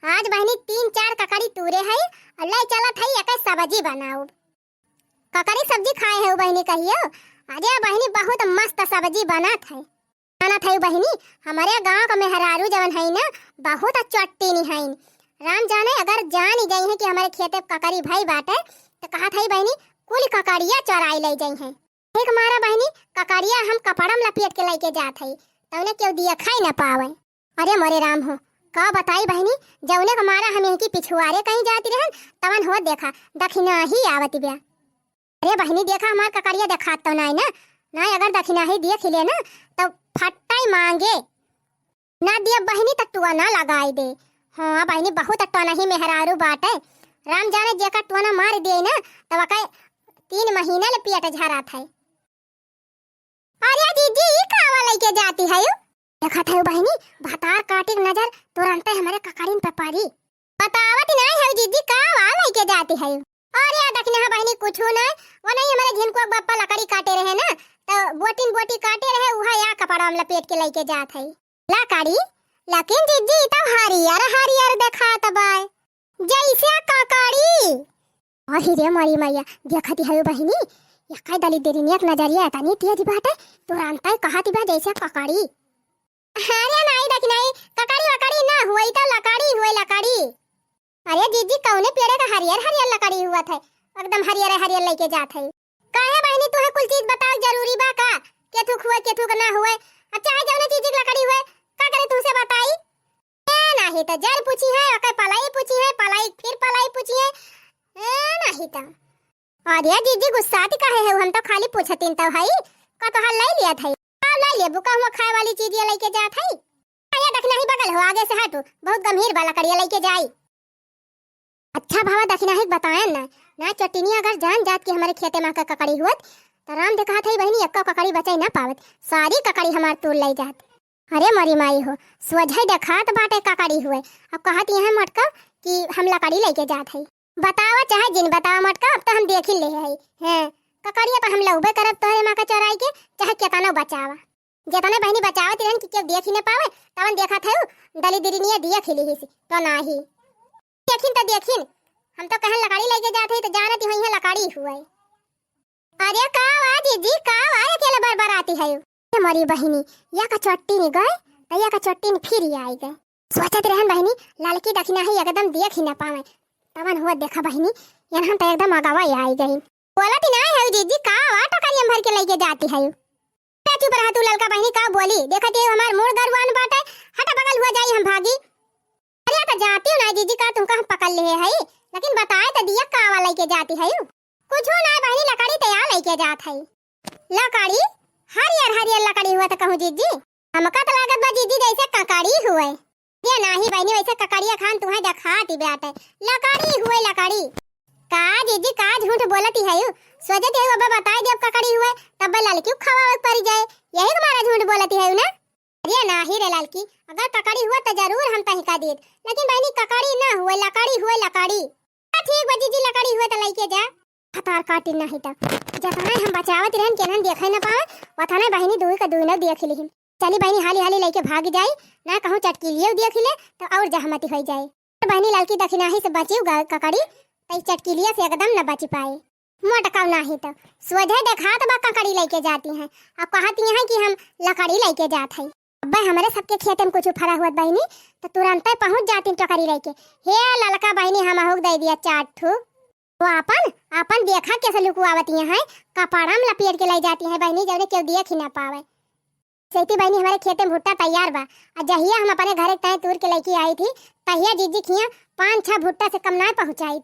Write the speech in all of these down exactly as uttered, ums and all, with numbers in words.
आज बहिनी तीन चार ककड़ी तूरे है और ले चलत है एके सब्जी बनाउब। ककड़ी सब्जी खाए है बहिनी कहियो? अरे बहिनी बहुत मस्त सब्जी बनत है। जानत है बहिनी, हमरे गाँव का मेहरारू जवन है ना, बहुत चट्टिनी है। राम जाने अगर जानी गई है कि हमरे खेते ककड़ी भई बाटे, तो कहत है बहिनी कुल ककड़िया चोराई ले जाई है। एक मारा बहिनी, ककड़िया हम कपड़ा में लपेट के लेके जात हई, तौने केहू देखा ही न पावे। अरे मोरे राम हो, का बताई बहिनी, जौने के मारा हम यहीं की पिछुआरे कहीं जाती रहन, तवन हो देखा, दखिनाही आवत ब्या। अरे बहिनी, देखा हमार ककड़िया देखात तो नाई ना, नाई अगर दखिनाही देख ले ना, तो फट्टाई मांगे। ना दिया बहिनी त टोना लगाई दे। हाँ बहिनी, बहुत टोनही मेहरारू बाटे। राम जाने जेका टोना मार दिए ना, तब ओके तीन महीना ले पेट झरात है। अरे जीजी, ई कावा लेके जाती है यू? देखत है बहिनी, भतार काटिक नजर तुरंते हमरे ककड़िन पे पड़ी। बतावत नाई है जीजी, कावा लेके जाती है यू? अरे दखिनहा बहिनी, कुछू नाई, वो नहीं हमरे झिनकुआ बप्पा लकड़ी काटे रहे ना, तो बोटिन बोटी काटे रहे, उहा या कपड़ा में लपेट के लेके जात है। लकड़ी? लेकिन जीजी, ई तो हरियर हरियर देखात बाय, जैसे ककड़ी। अरे रे मोरी मैया, देखती है बहिनी, एका दलिद्दरिनिया के नजरिया तनी तेज बाटे, तुरंते कहती बा जैसे ककड़ी। अरे नाई दखिनही, ककड़ी वकड़ी ना हुए, ई तो लकड़ी हुए, लकड़ी। अरे जीजी, कौने पेड़े का हरियर हरियर लकड़ी हुआ था, एकदम हरियर हरियर लेके जात है। काहे बहिनी, तुहे कुल चीज बताओ जरूरी बा का? केथुक हुए, केथुक ना हुए, अब चाहे जौने चीज की लकड़ी हुए, का करे तुमसे बताई? ए, नाही त जर पूछी है, ओके पलाई पूछी है, पलाई फिर पलाई पूछी है। ए, नाही त। अरे जीजी, गुस्साती काहे है? हम तो खाली पूछतिन तो हई, का तोहार लाई लिया था? का लाई लिया? बुका हुआ खाए वाली चीज ये लेके जात है। अरे दखिनही, बगल हो, आगे से हटू, बहुत गंभीर बा लकड़िया लेके जाई। अच्छा भावा दखिनही बतायन ना, ना चट्टिनिया अगर जान जात कि हमरे खेते मा का ककड़ी हुअत, त राम दे कहत है बहिनी, एक्का ककड़ी बचाई ना पावत, सारी ककड़ी हमार तूर ले जात। अरे मोरी माई हो, सोझे देखात बाटे ककड़ी हुए, अब कहत यहाँ मटका कि हम लकड़ी लेके जात है। बतावा चाहे जिन बतावा मटका, अब तो हम देख ही ले है। हैं, ककड़िया तो हम लउबे करब तोहरे मा का चोराई के, चाहे केतनो बचावा। जेतने बहिनी बचावत रहन कि केहू देख ही न पावे, तवन देखत है उ दलिद्दरिनिया देख ही लिहिस, तो नाही। देखिन तो देखिन, हम तो कहन लकड़ी लेके जात है, तो जानत ही होइहैं लकड़ी हुए। अरे का वा जीजी, का वा अकेले बरबराती है? ए मोरी बहिनी, या का चट्टिन गए, तो या का चट्टिन फिर आई गए। सोचत रहन बहिनी, ललकी दखिनही एकदम देख ही न पावे, तवन हुआ देखा बहिनी, यनहन तो एकदम अगवा आई गई। बोलत ही ना है जीजी, का वा टोकरिया में भर के लेके जाती है? ए, चुप रहा तू ललका बहिनी, का बोली? देखत ही हमार मूड़ गरुआन बाटे, हटा बगल हुआ जाई हम भागी। अरे तो जाती हूँ ना जीजी, का तुमका हम पकड़ ले है, लेकिन बताए तो दिया कावा लेके जाती है? कुछ ना बहिनी, लकड़ी तैयार लेके जात है। लकड़ी? हरियर हरियर लकड़ी हुआ तो कहूँ जीजी, हमका तो लागत बा जीजी जैसे ककड़ी हुए। ये नाही बहिनी, वैसे ककड़िया खान तुहे देखाती बाटे। लकड़ी हुए लकड़ी। का जीजी, का झूठ बोलती है यू? सोचती है अब बताई देब ककड़ी हुए, तब ललकी खवावे पड़ जाए, यही के मारा झूठ बोलती है यू ना? अरे नाही रे ललकी, अगर ककड़ी हुआ तो जरूर हम तहिका देत, लेकिन बहिनी ककड़ी ना हुए, लकड़ी हुए लकड़ी। हाँ, ठीक बा जीजी, लकड़ी हुए तो लेके जा। भतार काटी नाही त जतने हम बचावत रहन केनहन देखे न पावे, वतने बहिनी दुई का दुई न देख लिहिन। चली बहिनी, हाली हाली लेके भाग जाई, ना कहूँ चटकीलियो देख ले तो और जहमती हो जाए। तो बहिनी ललकी दखिनही से बची ग-, ककड़ी, तई चटकीलिया से एकदम न बच पाए। मोटकाऊ नाही तो सोझे देखात बा ककड़ी लेके जाती हैं, अब कहती हैं कि हम लकड़ी लेके जात है। अब्बे हमरे सबके खेते में कुछ फरा हुआ बहिनी, तो तुरंते पहुँच जाती टोकरी लेके। हे ललका बहिनी, हम अहुक दे दिया चार ठू। वो आपन, आपन देखा कैसे लुकुआवती हैं, कपड़ा में लपेट के ले जाती हैं बहिनी, जौने केहू देख ही ना पावे। सेती बहिनी, हमारे खेते में भुट्टा तैयार बा, आ जहिया हम अपने घरे तय तूर के लेके आई थी, तहिया जीजी खिया पाँच छह भुट्टा से कम ना पहुँचाई।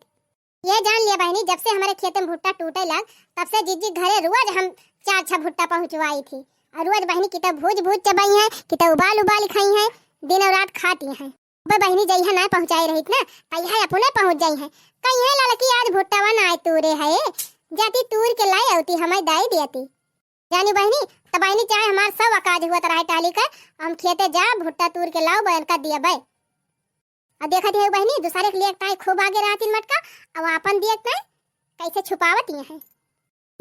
ये जान लिया बहिनी, जब से हमारे खेते में भुट्टा टूटे लग, तब से जीजी घरे रोज हम चार छह भुट्टा पहुँचवाई थी। और रोज बहिनी कितौ भूज भूज चबाई हैं, कितौ उबाल उबाल खाई हैं, दिन और रात खाती हैं। अब बहिनी जइहा ना पहुँचाई रहित ना, तइहा अपने पहुँच जाई हैं। कहीं है ललकी आज भुट्टावा ना तूरे है, जाती तूर के लाई अउती हमें दाई दियती। जानी बहिनी, त बहिनी चाहे हमार सब अकाज हुआ त रहे टाली का, हम खेते जा भुट्टा तूर के लाओ बहन का दिया बे। अब देखत है बहिनी, दूसरे के लिए ताई खूब आगे रहती मटका, अब आपन दिए ताई कैसे छुपावत ये हैं।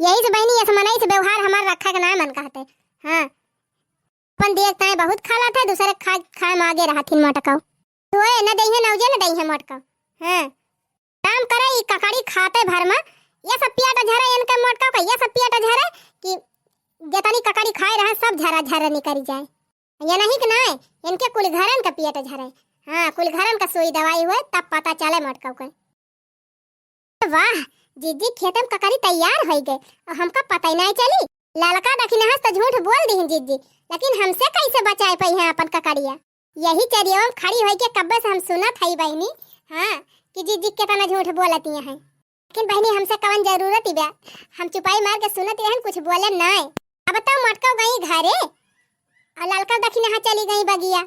यही से बहिनी, ऐसे मनई से व्यवहार हमार रखा के ना मन कहते। हाँ, अपन दिए ताई बहुत खा लाते, दूसरे खा, खाए में आगे रहती मटका। तो ए, न दइहे न उजे, न दई है मोटका। हाँ, काम करे ई ककड़ी खाते भर में, ये सब पेट झरे इनके मोटका का, ये सब पेट झरे कि जेतनी ककड़ी खाए रहे सब झरा झरा निकल जाए। ये नहीं कि नाय, इनके कुल घरन का पेट झरे। हाँ, कुल घरन का सुई दवाई हुए तब पता चले मोटका के। वाह, जीजी खेते में ककड़ी तैयार होई गए और हमका पता ही नहीं चली। ललका दखिनहा से तो झूठ बोल दी जीजी, लेकिन हमसे कैसे बचाए पाई हैं अपन ककड़िया? यही चरियवा में खड़ी होई के कब्बे से हम सुनत हई बहिनी, हाँ, कि जीजी केतना झूठ बोलती हैं। लेकिन बहिनी, हमसे कवन जरूरत ही बा, हम चुपाई मार के सुनत रहन, कुछ बोले नाय। अब तो मोटका गई घरे और ललका दखिनहा चली गई बगिया।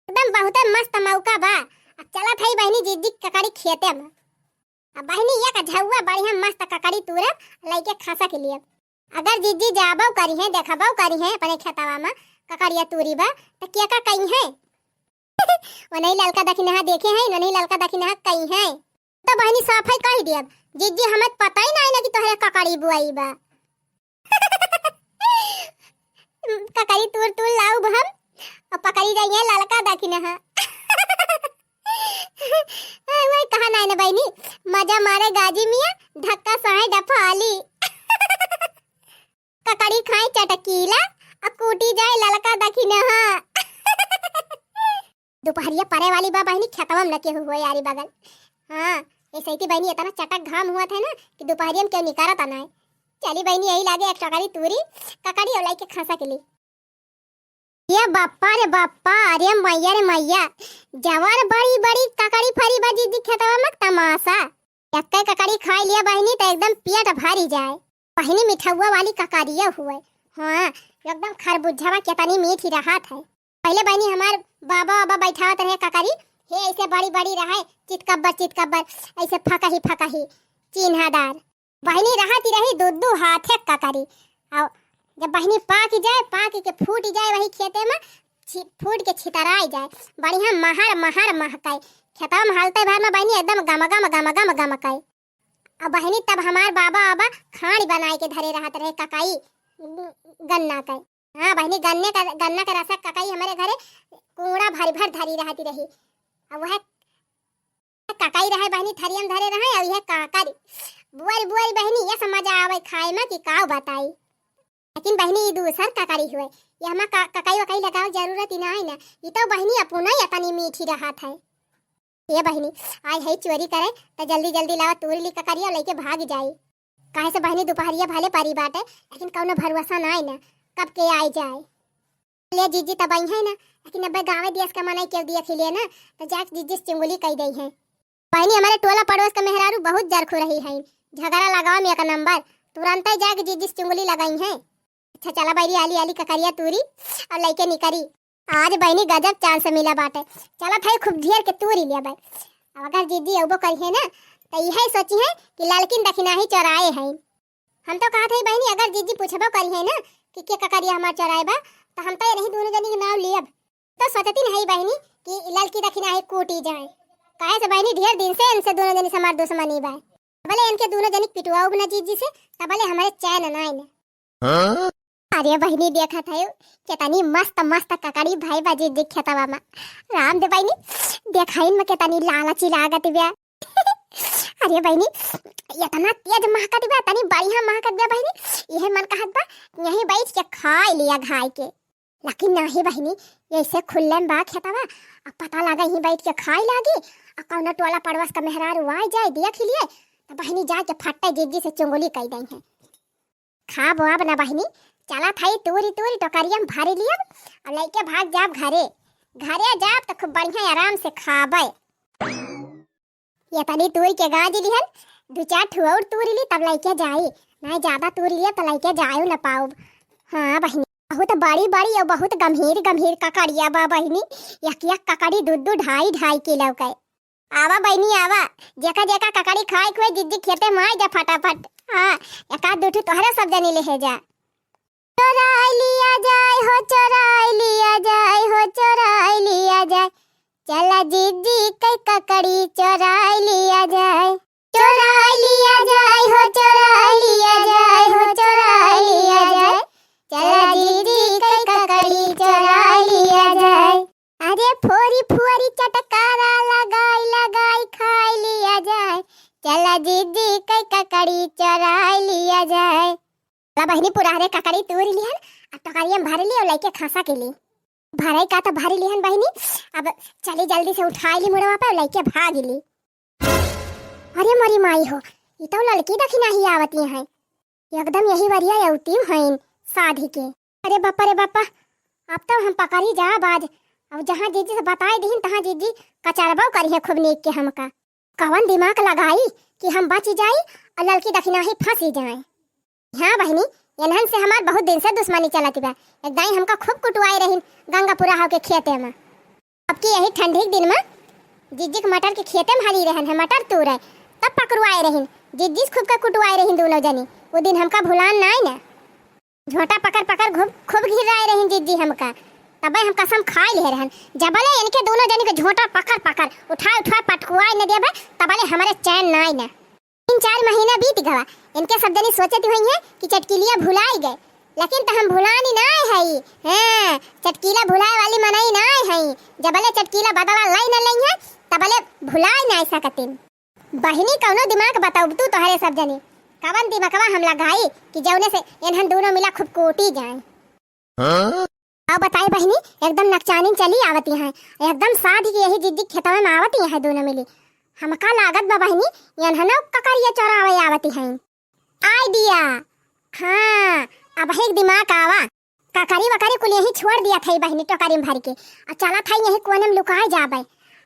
एकदम बहुते मस्त मौका बा। अब चलत हई बहिनी जीजी ककड़ी खेते में। अब बहिनी एक झउआ बढ़िया मस्त ककड़ी तूरब, लइके खसा के लिए। अगर जीजी जाबो करी हैं, देखबो करी हैं अपने खेतवा में ककड़िया तूरी बा, त के का कही हैं? वो नहीं ललका दखिनहा देखे हैं, वो नहीं ललका दखिनहा कही हैं। तो बहिनी साफे कह दियब, जीजी हमें पता ही नहीं ना कि तोहरे ककड़ी बुआई बा। ककड़ी तूर तूर लाउब हम और पकड़ी जाइए ललका दखिनहा। वही कहा नाय ना बहिनी, मजा मारे गाजी मियाँ, धक्का साहे डफाली। ककड़ी खाए चटकीला, आ कूटी जाए ललका दखिनहा। दुपहरिया परे वाली बा बहिनी, खेतवा में न केहू हुए यारी बगल। हाँ, ऐसे ही बहिनी इतना चटक घाम हुआ था ना कि दुपहरिया में केहू निकारत ना है। चली बहिनी यही लागे एक टोकरी तूरी, ककड़ी और लइके खसा के ली। ये बाप्पा रे बाप्पा, अरे मैया रे मैया, जवार बड़ी बड़ी ककड़ी फरी बा जीजी खेतवा में तमाशा। एक्के ककड़ी खाई लिया बहिनी त एकदम पेट भरी जाए। बहिनी मिठौआ वाली ककड़िया हुए। हाँ, एकदम खरबुज्झवा केतनी मीठी रहत है। पहिले बहिनी हमार बाबा बाबा बैठावत रहे ककड़ी, हे ऐसे बड़ी बड़ी रहे, चितकब्बर चितकब्बर, ऐसे फकही फकही, चिन्हादार। बहिनी रहती रही दू दू हाथे ककड़ी। और जब बहिनी पाक जाए, पाक के फूट जाए वही खेते में, छि-, फूट के छितराई जाए, बढ़िया महर महर महकाए। खेतवा में हलते भर में बहिनी एकदम गम गम गम गम गमकाए। और बहिनी तब हमार बाबा आबा खाड़ी बनाए के धरे रहत रहे ककई गन्ना के। हाँ बहिनी, गन्ने का, गन्ना के रसा ककई हमारे घरे कूड़ा भर भर धरी रहती रही। अब वह ककई रहे बहिनी, थरिया में धरे रहे, और यह काकरी बुअर बुअर बहिनी, ये समझ आवे खाए में कि काव बताई। लेकिन बहिनी, ई दूसर ककड़ी हुए, ये हमा का-, ककई वकई लगावे जरूरत ही ना है ना। ई तो बहिनी अपना ही इतनी मीठी रहत है। ए बहिनी, आई है चोरी करे, त जल्दी जल्दी लावा तूरी ली ककड़िया लइके भाग जाई। काहे से बहिनी, दुपहरिया भले परी बाटे, लेकिन कौनो भरोसा ना है ना, कब के आई जाए। ले जीजी तब आई है ना, लेकिन अबे गाँवे देश का मनई के दिया खिले ना, तो जाके जीजी से चुंगली कई दई है। बहिनी, हमारे टोला पड़ोस के मेहरारू बहुत जरखू रही है, झगड़ा लगावा में एक नंबर, तुरंत ही जाके जीजी से चुंगली लगाई है। अच्छा चला बैरी, आली आली ककरिया तूरी और लइके निकरी। आज बहिनी गजब चांस मिला बाटे, चला था खूब ढेर के तूरी लिया बाई। अब अगर जीजी अउबो करी है ना, तो यही सोची है कि ललकिन दखिनाही चोराए हैं। हम तो कहत हई बहिनी, अगर जीजी पूछबो करी है ना कि के ककरिया हमार चोराए बा, तो हम तो ये नहीं दोनों जनी के नाव लियब। तो सोचती नहीं बहिनी कि ललकी दखिनाही कूटी जाए, काहे से बहिनी ढेर दिन से इनसे दोनों जनी से हमार दुश्मनी बा। तबले इनके दोनों जनी के पिटवाउब ना जीजी से, तबले हमारे चैन ना आइन। हाँ? अरे बहिनी देखत है कितनी मस्त मस्त ककड़ी भाई बा जीजी खेतवा में। राम दे बहिनी, देखाइन में कितनी लालची लागत बा। अरे बहिनी, इतना तेज महकत बा, इतनी बढ़िया महकत बा बहिनी, यह मन कहत बा यहीं बैठ के खाई लिया घाई के। लेकिन नाही बहिनी, ऐसे खुल्ले में बा खेतवा, अब पता लगा यहीं बैठ के खाई लागी, अब कौनो टोला पड़ोस का मेहरारू आ जाए देख लिए, तो बहिनी जाके फट्टे जीजी से चुंगली कई दई है। खाब वाब ना बहिनी, चला थाई तूरी तूरी टोकरिया में भरी लियब और लइके भाग जाब घरे। घरे जाब तो खूब बढ़िया आराम से खाबे। ये तनी तूरी के गाज लिहन, दू चार ठो और तूरी ली तब लइके जाई, नहीं ज्यादा तूरी लिया तो लइके जाए ना पाउब। हाँ बहिनी, बहुत बड़ी बड़ी और बहुत गंभीर गंभीर ककड़िया बा बहिनी, एक एक ककड़ी दू दू ढाई ढाई किलो के। आवा बहिनी आवा, जेका जेका ककड़ी खाए खुए जिज्जी खेते में आ जा फटाफट। हाँ, एक आध दू ठो तोहरे सब जनी ले जा। चोराई लिया जाए हो, चोराई लिया जाए हो, चोराई लिया जाए। चला जिज्जी के ककड़ी चोराई लिया जाए। चोराई लिया जाए हो, चोराई लिया जाए हो, चोराई लिया जाए। चला जिज्जी के ककड़ी चोराई लिया जाए। अरे फोरी फोरी चटकारा लगाई लगा बहिनी पुरहरे ककरी तूर लिहन, अब टोकरिया में भर ली और लइके खसा के ली। भरई का तो भर लिहन बहिनी, अब चली जल्दी से उठाई ली मुड़वा पे और लइके भाग ली। अरे मोरी माई हो, ई तो ललकी दखिनाही आवती हैं। एकदम यही वरिया अउतिउ हइन साधी के। अरे बापा रे बापा, अब तो हम पकड़ी जाब आज। अब जहाँ जीजी से बताई दिहिन, तहाँ जीजी कचरबो करिहे खूब नीक के हमका। कवन दिमाग लगाई कि हम बची जाई और ललकी दखिनाही फंसी जाए। हाँ बहिनी, एनहन से हमार बहुत दिन से दुश्मनी चलत बा। एक दाई हमका खूब कुटवाए रहिन गंगापुरा हाव के खेते में। अब की यही ठंडी के दिन में जीजी के मटर के खेते में हाली रहन है, मटर तूरे, तब पकड़वाए रहिन। जीजी से खूब के कुटवाए रहिन दोनों जनी। वो दिन हमका भुलान नाई ना। झोंटा पकड़ पकड़ खूब, खूब घिराए रहिन जीजी हमका। तबे हम कसम खाए लिहे रहन, जबले इनके दोनों जनी के झोंटा पकड़ पकड़, उठाए उठाए पटकुआए न देबे, तबले हमरे चैन नाई ना। तीन चार महीना बीत गवा, इनके सब जनी सोचत हुई हैं कि चटकीलिया भुलाई गए, लेकिन तो हम भुलानी नाय हई। हाँ, चटकीला भुलाए वाली मनई नाय हई। जबले चटकीला बदला लई न लई है, तबले भुलाई नाय सकतिन। बहिनी, कौनो दिमाग बताउब तू तोहरे सब जनी, कवन दिमागवा हम लगाई कि जौने से इन्हन दोनों मिला खूब कूटी जाए। हाँ? अब बताई बहिनी, एकदम नकचानिन चली आवती हैं, एकदम साध के यही जिज्जी खेतवे में आवती हैं दोनों मिली। हमका लागत बा बहिनी, एनहनो ककरिया चोरावे आवती हैं। आइडिया। हाँ, अब एक दिमाग आवा। ककरी वकरी कुल यहीं छोड़ दिया था बहिनी, टोकरी में भर के, और चला था यहीं कोने में लुकाए जाबे।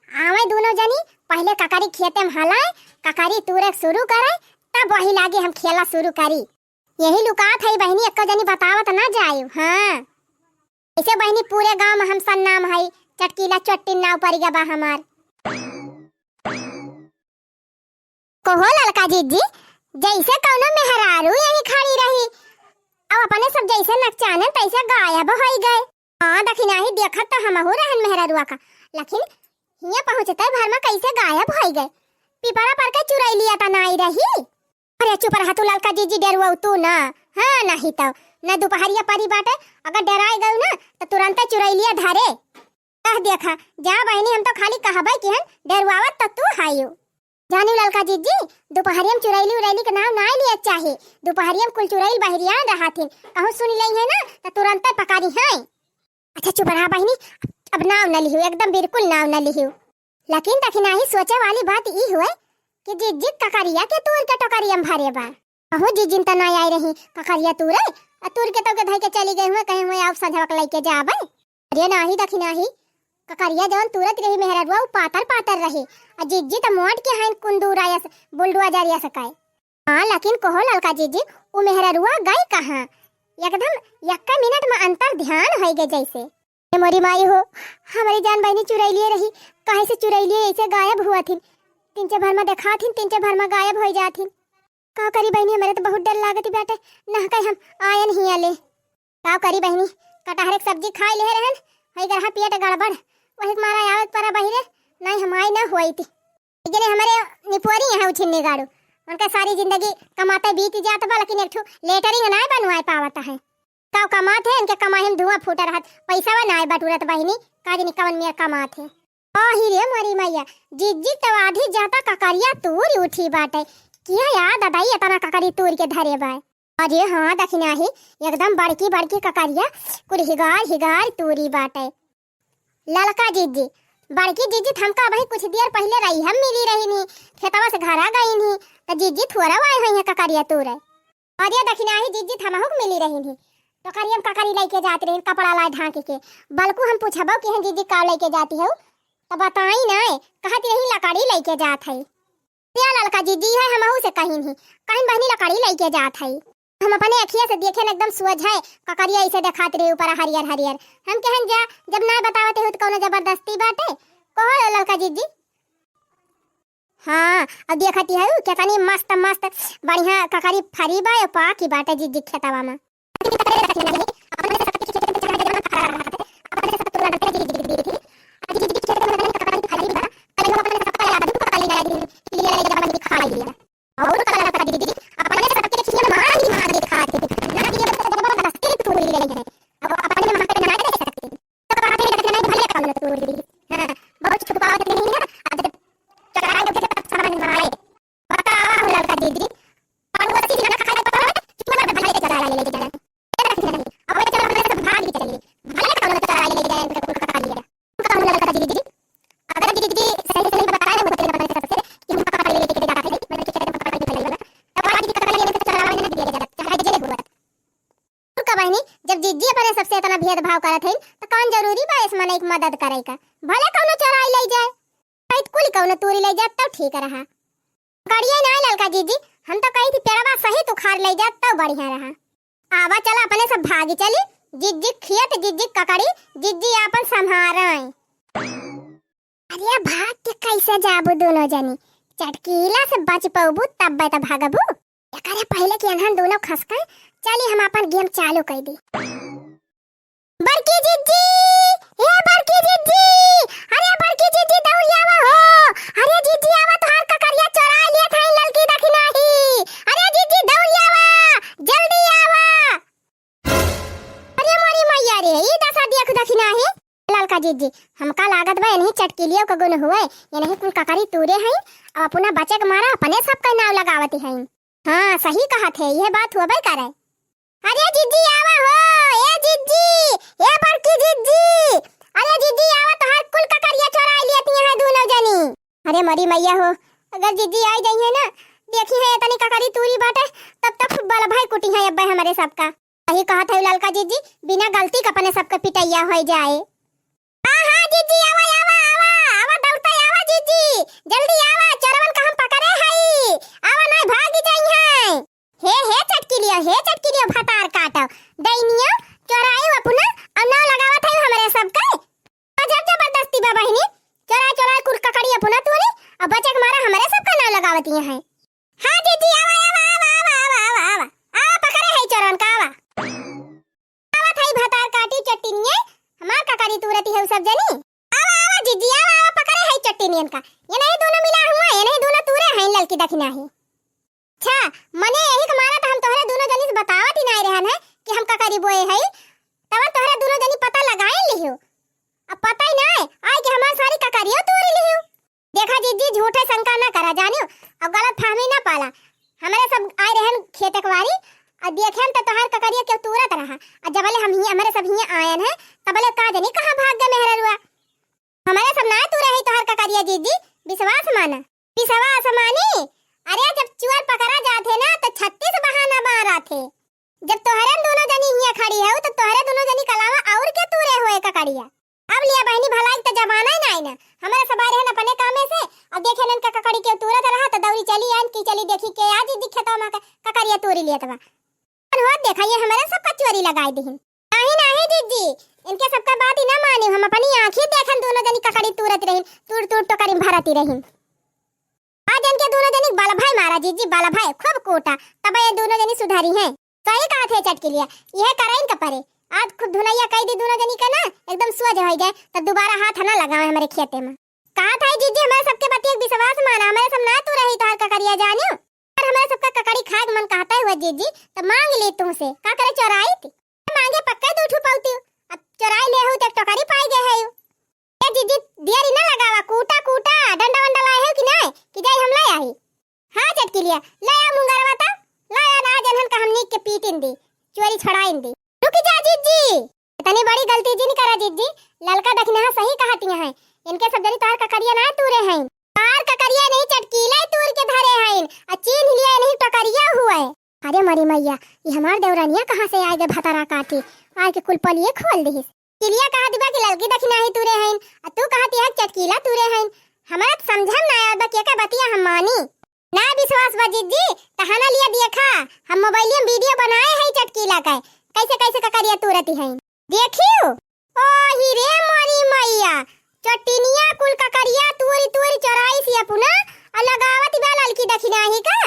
आवे दोनों जनी, पहले ककरी खेते में हलाए, ककरी तूरे शुरू करे, तब वही लागे हम खेला शुरू करी। यही लुकात है बहिनी, एको जनी बतावत ना जायु। हाँ, ऐसे बहिनी पूरे गांव में हम सन्नाम है, चटकीला चोट्टी नाव परि गवा हमार। कहो ललका जिज्जी, जैसे कौनो मेहरारू यहीं खड़ी रही, अब अपने सब जैसे नकचानन तैसे गायब होइ गए। हाँ, दखिनाही देखत तो हमहू रहन मेहरारुआ का, लेकिन हियां पहुंचते भर में कैसे गायब होइ गए। पिपरा पर के चुरैलिया त नाई रही। अरे चुप रहा तू ललका जिज्जी, डेरुआ तू ना। हाँ, नहीं तो न दुपहरिया परी बाटे, अगर डेराए गयू ना तो तुरंते चुरैलिया धरे। कह देखा, जा बहिनी, हम तो खाली कहबे किहन, डेरुआवत तो तू हायू। जानी ललका जिज्जी, दुपहरिया में चुरैली उरैली के नाव नाय लिए के चाही। दुपहरिया में कुल चुरैल बहरियान रहथिन, कहूँ सुन लेई है ना तो तुरंते पकड़ी हैं। अच्छा चुप रहा बहिनी, अब नाव न लिहू, एकदम बिल्कुल नाव न लिहू। लेकिन दखिनाही सोचे वाली बात ई हुए कि जिज्जी ककरिया के तूर के टोकरिया में भरे बा। कहूँ जिज्जिन त ना आई रही ककरिया तूरे, आ तूर के तो के धई के चली गई हुए, कहे हुए आप सझवक लइके जाबे। अरे नाही दखिनाही, ककरिया जवन तूरत रही मेहररुआ, उ पातर पातर रही, आ जिज्जी त मोट के हइन कुंदूरा यस, बुलडोजर यस काय। हाँ, लेकिन कहो ललका जिज्जी, उ मेहररुआ गई कहाँ? एकदम यक्का मिनट में अंतर ध्यान होइ गए जैसे। ए मोरी माई हो, हमरी जान बहिनी चुरैलिए रही, काहे से चुरैलिए ऐसे गायब हुआ थिन? तिनचे भर में देखा थिन, तिनचे भर में गायब होइ जा थिन। का करी बहिनी, हमरे तो बहुत डर लागत बाटे, ना कहीं हम आयन हिया ले। का करी बहिनी, कटहरे के सब्जी खाई ले रहन, हई गरहा पेट गड़बड़, वही के मारा आवत परा बहिरे, नहीं हम आई ना हुई थी। लेकिन हमरे निपोरी यहाँ उछिन्नी गाड़ू, उनका सारी जिंदगी कमाते बीत जात बा, लेकिन एक ठो लेटरिन नाय बनवाए पावत है। का कमात है, इनके कमाई में धुआं फूट रहत, पैसा वा नाय बटुरत बहिनी, का जनी कवन मेर कमात है। आही रे मोरी मैया, जिज्जी तो आधी जाता ककरिया तूर उठी बाटे। किया याद अदाई इतना ककरी तूर के धरे बाय। अरे हाँ, दखिनाही, एकदम बड़की बड़की ककरिया कुल हिगार हिगार तूरी बाटे। ललका जिज्जी, बड़की जिज्जी त हमका अबही कुछ देर पहिले रही, हम मिली रही नी, खेतवा से घरा गई नी, त जिज्जी थोड़ा आए हुई है ककरिया तूरे। अरे दखिनाही जिज्जी त हमहू के मिली रही नी, टोकरिया में ककरी लइके जात रही, कपड़ा लाए ढांक के, बल्कु हम पूछबो कि हैं जिज्जी का लइके जाती हो, त बताई ना, कहती रही लकड़ी लइके जात है। या ललका जिज्जी है, हमहू से कहिन ही, कहिन बहिनी लकड़ी लइके जात है। हम अपने अखिया से देखेन एकदम सोझ है, ककरिया ऐसे देखात रही ऊपर हरियर हरियर। हम कहन जा, जब ना बतावत हो तो कौनो जबरदस्ती बाटे, कहो ललका जिज्जी। हाँ, अब देखती है केतनी मस्त मस्त बढ़िया ककरी फरी बा, पाकी बाटे जिज्जी खेतवा में। मदद करे का। भले कौनो चोराई ले जाए, कहित कुल कौनो तूरी ले जाए, तब ठीक रहा। ककड़िया ना ललका जिज्जी, हम तो कही थी पेड़वा सहित उखाड़ ले जाए, तब बढ़िया रहा। आवा चला, अपने सब भागी चली, जिज्जी खियत, जिज्जी ककड़ी, जिज्जी आपन संभारय। अरे भाग के कैसे जाबू दोनों जनी? चटकीला से बच पौबू तब्बे त भागबू। एकरे पहिले कि अनहन दोनों खसके, चली हम आपन game चालू कर दी। बड़की जिज्जी, ए बड़की जिज्जी, अरे बड़की जिज्जी दौड़ी आवा हो। अरे जिज्जी आवा, तोहार ककरिया चोराई लियत हई ललकी दखिनाही। अरे जिज्जी दौड़ी आवा, जल्दी आवा। अरे मोरी मैया रे, ई दशा देख दखिनाही। ललका जिज्जी, हमका लागत बा एनही चटकीलियो के गुन हुए, एनही कुल ककरी तूरे हई, अब अपना बचे के मारा अपने सबके नाव लगावती हई। हाँ, सही कहत है, यह बात होबे करे। अरे जिज्जी आवा हो, ए जिज्जी, ए बड़की जिज्जी, अरे जिज्जी आवा, तोहार कुल ककरिया चोराई लियती हैं दोनों जनी। अरे मोरी मैया हो, अगर जिज्जी आई जाई है ना, देखी है इतनी ककरी तूरी बाटे, तब तक बल भाई कुटी है अब्बे हमरे सबका। सही कहत है ललका जिज्जी, बिना गलती के अपने सबके पिटैया होइ जाए। हाँ, हाँ, जिज्जी, आवा, आवा, आवा, आवा, दौड़ते आवा, जिज्जी, जल्दी आवा, चोरवन का हम पकड़े हई, आवा, नहीं भागी जाई हैं। हे, हे, चटकीलियो, हे, चटकीलियो, भतार काटो, दैनियो, चोराई अपना, और नाव लगावत है हमरे सबके। अजब जबरदस्ती बा बहिनी, चोरा, चोरा कुल ककड़ी अपना तूने, और बचे के मारा हमरे सबका नाव लगावती हैं। हाँ, जिज्जी, आवा, आवा, आवा, पकड़े है चोरवन का, आवा। आवत हई भतार काटी चट्टिनिये, हमार ककरी तूरती है सब जनी। आवा, आवा जिज्जी, आवा, आवा, पकड़े हई चट्टिनियन का। ये नहीं दोनों मिला हुआ, ये नहीं दोनों तूरे हई ललकी दखिनाही। अच्छा, मने यही के मारा तो हम तोहरे दोनों जनी से बतावत ही नहीं रहन है कि हम ककरी बोए हई। तब तोहरे दोनों जनी पता लगाए लिहो। अब पता ही नहीं, आए कि हमार सारी ककरियो तूरी लिहो। देखा जिज्जी, झूठे शंका ना करा जानियो, और गलत फहमी ना पाला। हमरे सब आए रहन खेत कवारी, और देखेन तो तोहार ककरिया केहू तूरत रहा, और जबले हम हियाँ, हमरे सब हियाँ आयन है, तबले का जनी कहाँ भाग गए मेहररुआ। हमरे सब ना तूरे है तोहार ककरिया जिज्जी, विश्वास माना। विश्वास मानी? अरे जब चोर पकड़ा जात है ना, तो छत्तीस बहाना मारत है। जब तोहरे दोनों जनी हियाँ खड़ी है, तो तोहरे दोनों जनी के अलावा और के तूरे होए ककरिया? अब लिया बहिनी, भलाई के तो जमाना ही नाई ना। हमरे सब आए रहन अपने कामे से, अब देखे नन का ककड़ी केहू तूरत रहा, तो दौड़ी चली आन कि चली देखी के आज दिखे तो हमार ककरिया तूरी लियत बा। अपन होत देखा, ये हमरे सब का चोरी लगाई दिहिन। नाही, नाही जिज्जी, इनके सबका बात ही ना मानी, हम अपनी आँखी देखन दोनों जनी ककड़ी तूरत रहिन, तूर तूर टोकरी में भरती रहिन। आज इनके दोनों जनी बल भाई मारा जिज्जी, बल भाई खूब कूटा, तब ये दोनों जनी सुधारी हैं। सही कहत है चटकिलिया, यह कराइन का परे। आज खूब धुनैया कई दी दोनों जनी का ना, एकदम सोझ होइ जाए, तब दोबारा हाथ ना लगावे हमरे खेते में। कहत है जिज्जी, हमरे सबके बतिया के विश्वास माना, हमरे सब ना तूरे ही तोहार ककरिया जानियो। अगर हमरे सबका ककड़ी खाए के मन कहता हुआ जिज्जी, तो मांग ली तुमसे, का करे चोराई थी? मांगे पक्का दू ठू पौती, अब चोराई ले हो तो एक टोकरी पाई गए है। ए जिज्जी, देरी ना लगावा, कूटा, कूटा, डंडा वंडा लाए हो कि नहीं? कि जाई हम ले आई? हाँ चटकिलिया, ले आ मुंगरवा तो, ले आ ना, जनहन का हमनी के पीटिन दी, चोरी छड़ाइन दी। रुक जा जिज्जी, इतनी बड़ी गलती जिन करा जिज्जी, ललका दखिनहा सही कहती हैं, इनके सब जनी तोहार ककरिया ना तूरे हैं, तोहार ककरिया नहीं चटकीला तूर के धरे हैं, आ चीन्ह लिया नहीं टोकरिया हुए। अरे मरी मैया, ये हमार देवरानिया कहाँ से आए गए भतारा काटी, आए के कुल पलिए खोल दिहिस। किलिया कहत बा कि ललकी दखिनाही तूरे हईन, आ तू कहत यह चटकीला तूरे हईन। हमरा त समझम ना आवत बा कि एकर बतिया हम मानी। ना विश्वास बा जिज्जी, त हना लिया देखा, हम मोबाइलिया में वीडियो बनाए हई चटकीला के, कैसे कैसे ककरिया तूरती हईन। देखियो, ओ ही रे मोरी मैया, चटिनिया कुल ककरिया तूरी तूरी चोराई सी अपना, और लगावत बा ललकी दखिनाही का।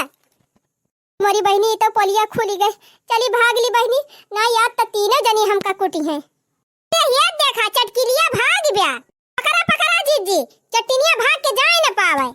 मोरी बहिनी, ई तो पोलिया खुली गई। चली भाग ली बहिनी, ना याद त तीनों जनी हमका कुटी हैं। ते ये देखा, चटकिलिया भाग गया। पकड़ा, पकड़ा जिज्जी, चटिनिया भाग के जाए न पावे।